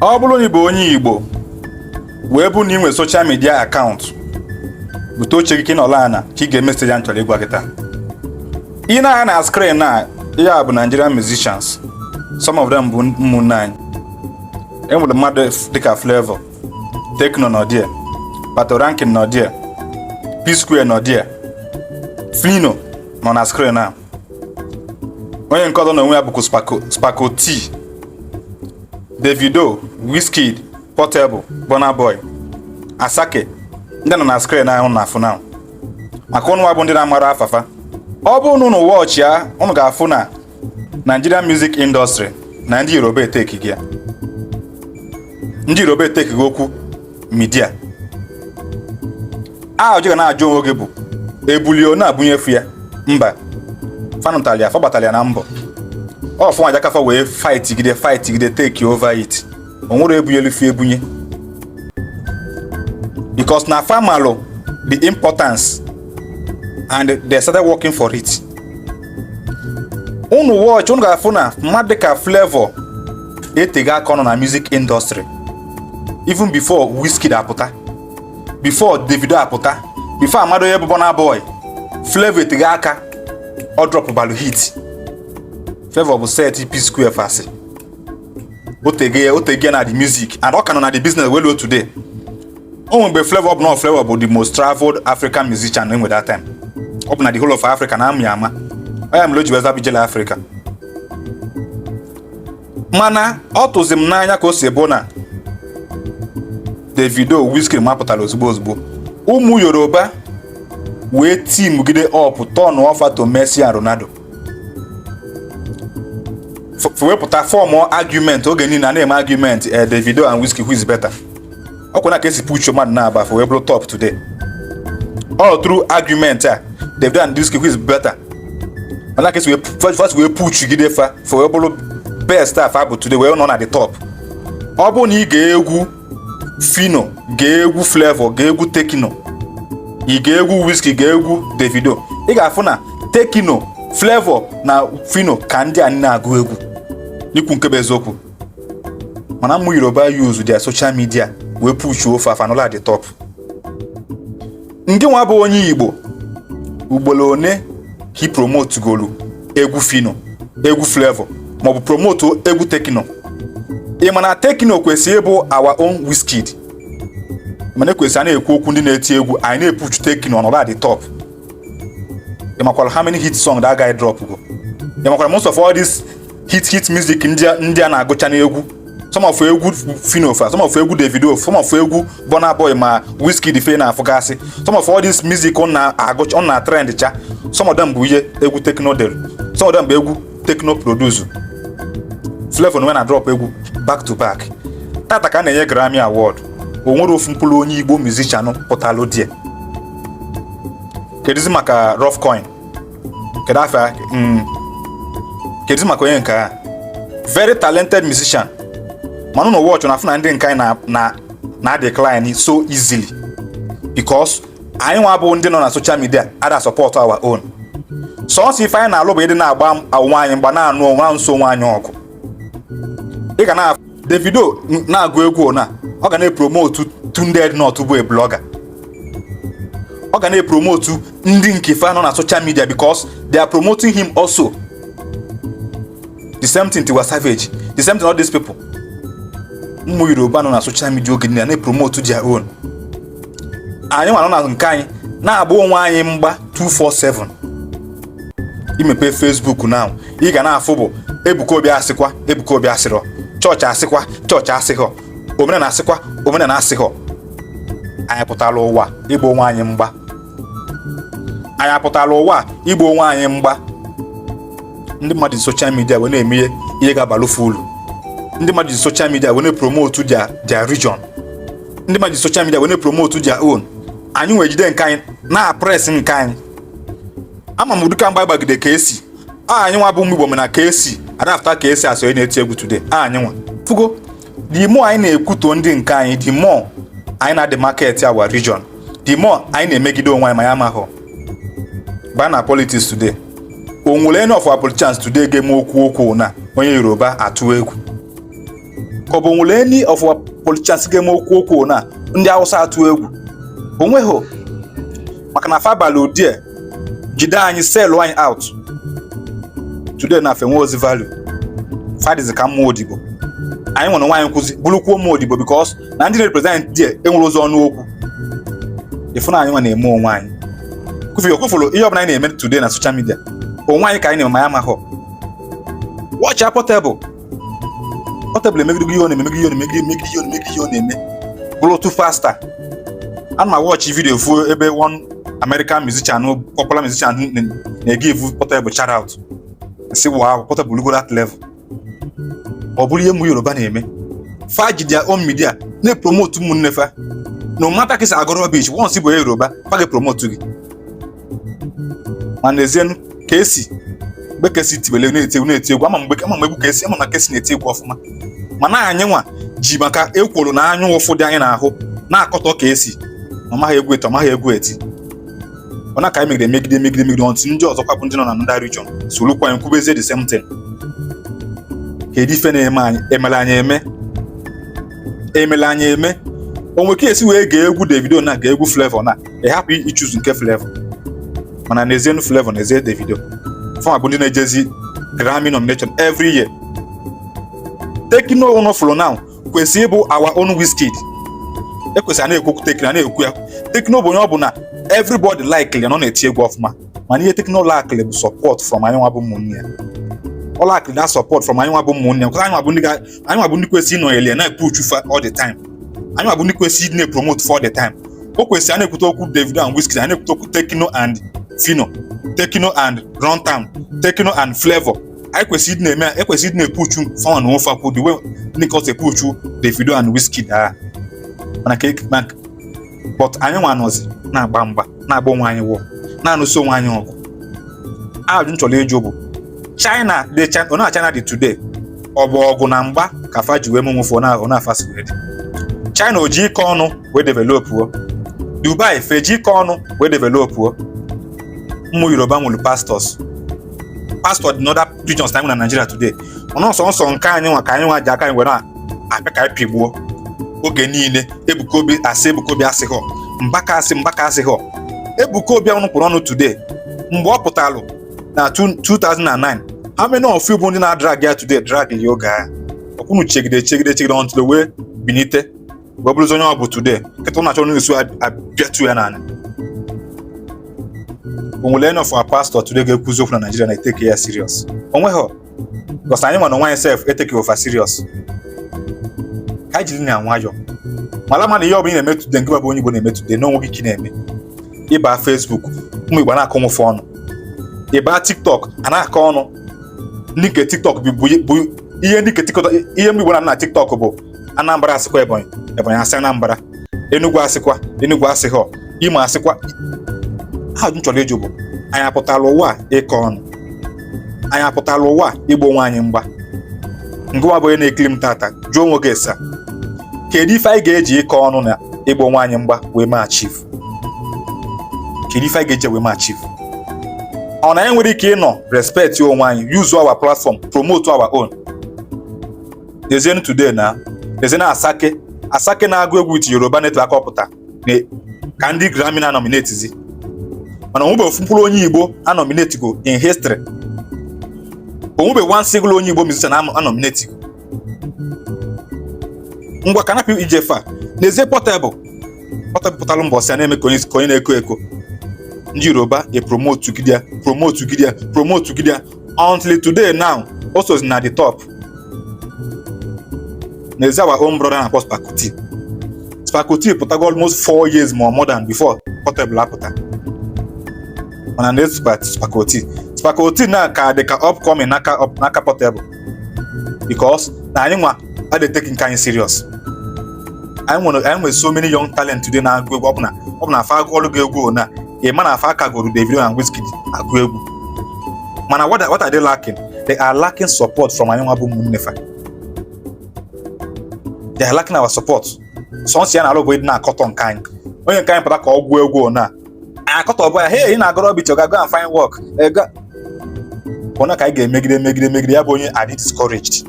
Ọ bụrụ na ị bụ onye Igbo wee bụ na ị nwere social media account, bute oche gị ka ị nọrọ ana ka ị ga message a m chọrọ ịgwa gị taa. Ị na-anya na screen a, ihe a bụ Nigerian musicians. Some of them bụ ụmụnne anyị. E nwere mmadụ dịka Flavour, Tekno nọ there, Patoranking nọ there, P-Square nọ there, Phyno nọ na screen a. Onye nke ọzọ na onwe ya bụkwa Spako, Spako T, Davido, Wizkid, Portable, Burna Boy, Asake, ndị nọ na screen ahụ na afụ now. Maka ụnụ bụ ndị na-amara afafa, ọ bụrụ na ụnụ watch ya, ụnụ ga-afụ na Nigerian music industry na ndị Yoruba eteki gị ya. Ndị Yoruba eteki gị okwu media. Ajụjụ ga na-ajụ onwe gị bụ, ebuli na-abụnyefu ya mba fanụtali ya, fa gbatali ya na mbọ ọfụ ajakafa wee fight gide, fight gide, take over it. O nwere ebunyelu fi ebunye because na fa malụ the importance and they started working for it. Unu watch, unu ga-afụ na mmadụ dịka Flavour etego aka ọnụ na music industry even before Wizkid apụta, before Davido apụta, before amado onye bụ Burna Boy. Flavour etego aka, ọ drop balụ hit. Flavour bụ set P-Square fasi otege otege na the music and ọ ka nọ na the business well well today. O nwere mgbe Flavour bụ na Flavour bụ the most traveled African musician enwe that time. Ọ bụ na the whole of Africa na amị ama ọ ya mere o ji wee zaba Ijele Africa. Mana ọ tụzi m n'anya ka o si bụ na Davido, Wizkid mapụtara ozugbo ozugbo, ụmụ Yoruba wee team gide up, turn over to Messi and Ronaldo, wepụta form argument. Oge niile a na-eme argument, Davido and Wizkid, who is better? Ọkwa na ka esi push mmadụ na-aba for wee bụrụ top today, all through argument a, Davido and Wizkid, who is better? Mana ka esi wee first wee push gide fa for wee bụrụ best a fa bụ today, wee nọ na the top. Ọ bụrụ na ị ga-egwu Phyno, ga-egwu Flavour, ga-egwu Tekno, ị ga-egwu Wizkid, ga-egwu Davido, ị ga-afụ na Tekno, Flavour na Phyno ka ndị a na-agụ egwu n'ikwu nke bụ eziokwu. Mana ụmụ Yoruba use their social media wee push ofe afa nọla at the top. Ndị nwa bụ onye Igbo, ugboro one ka ị promote golu egwu Phyno, egwu Flavour, maọbụ promote egwu Tekno? Ị ma na Tekno kwesịrị ịbụ our own Wizkid, mana ekwesịrị a na-ekwu okwu ndị na-eti egwu, anyị na-epuchu Tekno ọnọdụ at the top. Ị makwara how many hit song that guy drop go? Ị makwara most of all this hit hit music ndị a na-agụcha n'egwu, some of egwu Phyno fa, some of egwu Davido, some of egwu Burna Boy, ma Wizkid fe na-afụgasị, some of all this music ọ na-agụcha, ọ na trend cha, some of them bụ ihe egwu Tekno dere, some of them bụ egwu Tekno produce. Flavour na na drop egwu back to back. Tata ka a na-enye Grammy Award, o nwere ofu mkpụrụ onye Igbo musician pụtalụ die. Kedụzi maka Rough Coin? Kedu afa? Kedụzi maka onye nke a, very talented musician? Mana ụnụ watch na afụ na ndị nke anyị na decline so easily because anyị nwa bụ ndị nọ na social media ada support our own. Sọọsọ ife anyị na-alụ bụ ịdị na-agba onwe anyị mgba, na-anụ onwe nso onwe anyị ọgụ. Ị ga na Davido na-agụ egwu na ọ ga na-epromote Tunde Ednut bụ a blogger, ọ ga na-epromote ndị nke fa nọ na social media because they are promoting him also. The same thing Tiwa Savage, the same thing all these people, ụmụ Yoruba nọ na social media oge niile na-epromote their own. Anyị nwa nọ na nke anyị na-agba onwe anyị mgba 247. Imepe Facebook now, ị ga na-afụ bụ Ebuka Obi asịkwa, Ebuka Obi asịrọ, chọọchị asịkwa, chọọchị asịghọ, omenala asịkwa, omenala asịghọ. Anyị pụtara ụwa ịgba onwe anyị mgba? Anyị apụtara ụwa igba onwe anyị mgba? Ndị mmadụ ji social media wee na-eme ihe ihe ga-abalụ ulu. Ndị mmadụ ji social media wee na-promote their region. Ndị mmadụ ji social media wee na-promote their own. Anyị nwere jide nke anyị na-apress nke anyị. Ama m ụdịka mgba gbagide ka esi anyị nwa bụ ụmụ Igbo, mana ka esi adapụta ka esi asọ onye na-eti egwu today. Anyị nwa fugo, the more anyị na-ekwuto ndị nke anyị, the more anyị na-adị market our region, the more anyị na-emegide onwe anyị. Ma ya amaghọ baa na politics today, o nwere any of our politicians today ga-eme okwu okwu na onye Yoruba atụ egwu? Ka ọ bụ nwere any of our politicians ga-eme okwu okwu na ndị Hausa atụ egwu onweghị, maka na fa balụ udie jide anyị, sell anyị out. Today na fe nwe ozi value, fa dịzi ka mmụọ odibo. Anyị nwere nwaanyị nkụzi bụrụkwuo mmụọ odibo, because na ndị na-represent die enwere ozi ọnụ okwu. Ịfụ na anyị nwa na-eme onwe anyị kwufuru okwufuru ihe ọbụla anyị na-eme today na social media, onwe anyị ka anyị na-eme ma ya amaghọ. Watch ya, Portable. Portable emegide ihe ọ na-eme, megide ihe ọ na-eme, megide ihe ọ na-eme, megide ihe ọ na-eme, bụrụ too faster. Ana m watch video fu ebe one American musician, popular musician, na-egive Portable shout out, si wow, Portable go that level. Ọ bụrụ ihe ụmụ Yoruba na-eme, fa ji their own media na-epromote ụmụnne fa. No matter ka isi agụ rubbish, once bụ onye Yoruba, fa ga-epromote gị. Mana ezie ka esi mgbe ka esi tibele na-eti egwu, na-eti egwu, ama mgbe egwu ka esi ama na ka esi na-eti egwu ọfụma. Mana anyị nwa ji maka ekworo na anya ụfụ dị anyị n'ahụ na-akọtọ ka esi ọ maghị egwu eti, ọ maghị egwu eti. Ọ na ka anyị megide, megide, megide, megide ọntụ ndị ọzọkwa bụ ndị nọ na another region solukwa anyị kwubezie the same thing. Kedu ife na-eme anyị? Emere anyị eme, emere anyị eme. Onwe ka esi wee gee egwu Davido na gee egwu Flavour na ị hapụ ichuzu nke Flavour. Mana n'ezienu Flavour, n'ezie Davido, fọma bụ ndị na-ejezi Grammy nomination every year. Tekno unu fụrụ now kwesịrị ịbụ our own Wizkid. Ekwesịrị a na-ekwu Tekno, a na-ekwu ya. Tekno bụ onye ọ bụ na everybody like ya na ọ na-eti egwu ọfụma, mana ihe Tekno lackịrị bụ support from anyị nwa bụ ụmụnne ya. Ọ lackịrị that support from anyị nwa bụ ụmụnne ya, because anyị nwa bụ ndị kwesịrị ịnọnyere ya na-epuchu fa all the time. Anyị nwa bụ ndị kwesịrị ịdị na-epromote for all the time. O kwesịrị a na-ekwute okwu Davido and Wizkid, a na-ekwute okwu Tekno and Phyno, Tekno and Runtown, Tekno and Flavour. Anyị kwesịrị ịdị na-eme, ekwesịrị ịdị na-epuchu fanwa na ofe akwụ the way ndị nke ọzọ epuchu Davido and Wizkid ha. Mana ka but anyị nwa nọzi na-agba mgba, na-agba onwe anyị wọ, na-anụso onwe anyị ọgụ. Ajụ m chọrọ ịjụ bụ, China dị, China ona China dị today, ọ bụ ọgụ na mgba ka fa ji wee mụnwụfụ na ọ na-afa si wee dị? China o ji ike ọnụ wee developuo? Dubai fe ji ike ọnụ wee developuo? Ụmụ Yoruba nwere pastors, pastor dị n'other regions na anyị na Nigeria today. Ọnụ nsọ nsọ nke anyị nwa ka anyị nwa ji aka anyị were apịa ka anyị pigbuo oge niile. Ebuka Obi asị, Ebuka Obi asịghọ, Mbaka asị, Mbaka asịghọ. Ebuka Obi ọnụ kpụrụ ọnụ today, mgbe ọ pụtalụ na 2009, how many of you bụ ndị na-drag ya today drag ya oge ahụ? Ọkwụnụ chegide, chegide, chegide until wee binite wee bụrụzi onye ọ bụ today. Nkịta ụnụ achọrọ na-esu abịatu ya n'anya. O nwere any of our pastor today ga-ekwuzi okwu na Nigeria na etake ya serious? Onweghị, because anyị nwa na onwe anyị sef etake over serious. Ka anyị jiri na nwayọ mara ma na ihe ọ bụla ị na-eme today, nke bụ onye Igbo na-eme today n'onwe gị ka ị na-eme. Ịba Facebook, ụmụ Igbo na-akọ nwụfe ọnụ. Ịba TikTok, a na-akọ ọnụ. Ndị nke TikTok bụ ihe ndị nke TikTok, ihe ụmụ Igbo na na TikTok bụ Anambra asịkwa Ebonyi, Ebonyi asị Anambra, Enugu asịkwa Enugu, asịghọ Imo asịkwa. Ajụ m chọrọ ịjụ bụ, anyị apụtala ụwa a ịkọ ọnụ? Anyị apụtala ụwa a igbo onwe anyị mgba? Ngụwa bụ onye na-ekiri m tata, jụọ onwe gị esa, kedu ife anyị ga-eji ịkọ ọnụ na ịgba onwe anyị mgba wee mee achieve? Kedu ife anyị ga-eji wee mee achieve? Ọ na anyị nwere ike ịnọ respect onwe anyị, use our platform, promote our own? Lezienu today na lezienu Asake. Asake na-agụ egwu with Yoruba network ọpụta ka ndị Grammy na nominate zi, mana onwebe ofu mkpụrụ onye Igbo a nominate go in history. Onwebe one single onye Igbo musician a nominate go. Ngwa, ka napụ ije fa n'ezie. Portable, Portable pụtalụ mbọsị a na-eme ka onye na-eko eko. Ndị Yoruba e promote gidia, promote gidia, promote gidia until today now o sozi na the top. N'ezie our own brother na-akpọ Spakuti. Spakuti pụtago almost 4 years ma more than before Portable apụta. Mana na Spakuti, Spakuti na ka dị ka upcoming n'aka Portable, because na anyị nwa adị take nke anyị serious. Anyị nwere so many young talent today na-agụ egwu. Ọ bụ na afa agụọlụ gị egwu na ị ma na afa akagoro Davido na Wizkid agụ egwu. Mana what are they lacking? They are lacking support from anyị nwa bụ ụmụnne fa. They are lacking our support. Sọnsọ ya na-alụ bụ ịdị na-akọtọ nke anyị. Onye nke anyị pụta ka ọ gụọ egwu na anyị akọtọ bụ ya, "Hey, ị na-agụrụ obi chọga, go and find work." Ego bụ na ka anyị ga-emegide, megide, megide ya bụ onye adị discouraged.